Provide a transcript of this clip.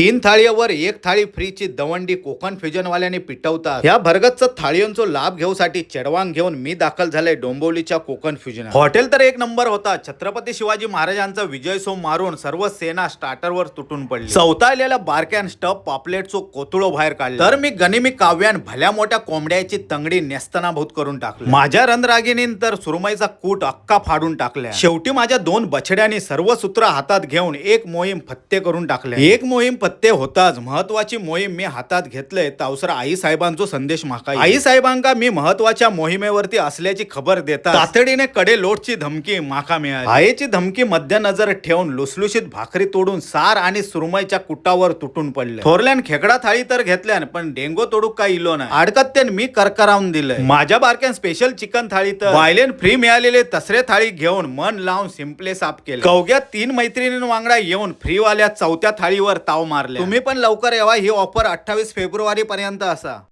तीन थाळीवर एक थाळी फ्रीची दवंडी कोकण फ्युजनवाल्याने पिटवतात. ह्या भरगच्च थाळींचो लाभ घेऊसाठी चेडवांग घेऊन मी दाखल झाले डोंबिवलीच्या कोकण फ्युजन. हॉटेल तर एक नंबर होता. छत्रपती शिवाजी महाराजांचा विजय सोम मारून सर्व सेना स्टार्टरवर तुटून पडली. चौथा आलेल्या बारक्यान स्टफ पापलेटचो कोतुळो बाहेर काढला, तर मी गनिमी काव्यान भल्या मोठ्या कोंबड्याची तंगडी नेस्तनाभूत करून टाकली. माझ्या रणरागिणीन तर सुरमईचा कूट अक्का फाडून टाकल्या. शेवटी माझ्या दोन बछड्यांनी सर्व सूत्र हातात घेऊन एक मोहीम फत्ते करून टाकले. एक मोहीम फत्ते होताच महत्वाची मोहीम मी हातात घेतले तावसर आई साहेबांचो संदेश माका. आई साहेबांका मी महत्वाच्या मोहिमेवरती असल्याची खबर देता तातडीने कडे लोटची धमकी माका मिळाली. आईची धमकी मध्य नजर ठेवून लुसलुशीत भाकरी तोडून सार आणि सुरमईच्या कुटावर तुटून पडले. थोरल्यान खेकडा थाळी तर घेतल्यान, पण डेंगो तोडूक काय इलो नाही. आडकत्तेन मी करकरावून दिलंय. माझ्या बारक्यान स्पेशल चिकन थाळी तर बायलेन फ्री मिळालेले तसरे थाळी घेऊन मन लावून सिम्पले साफ केले. कवघ्या तीन मैत्रिणींवांगडा येऊन फ्रीवाल्या चौथ्या थाळीवर ताव मारले. तुम्ही पण लवकर यावा, ही ऑफर 28 फेब्रुवारी पर्यंत असा.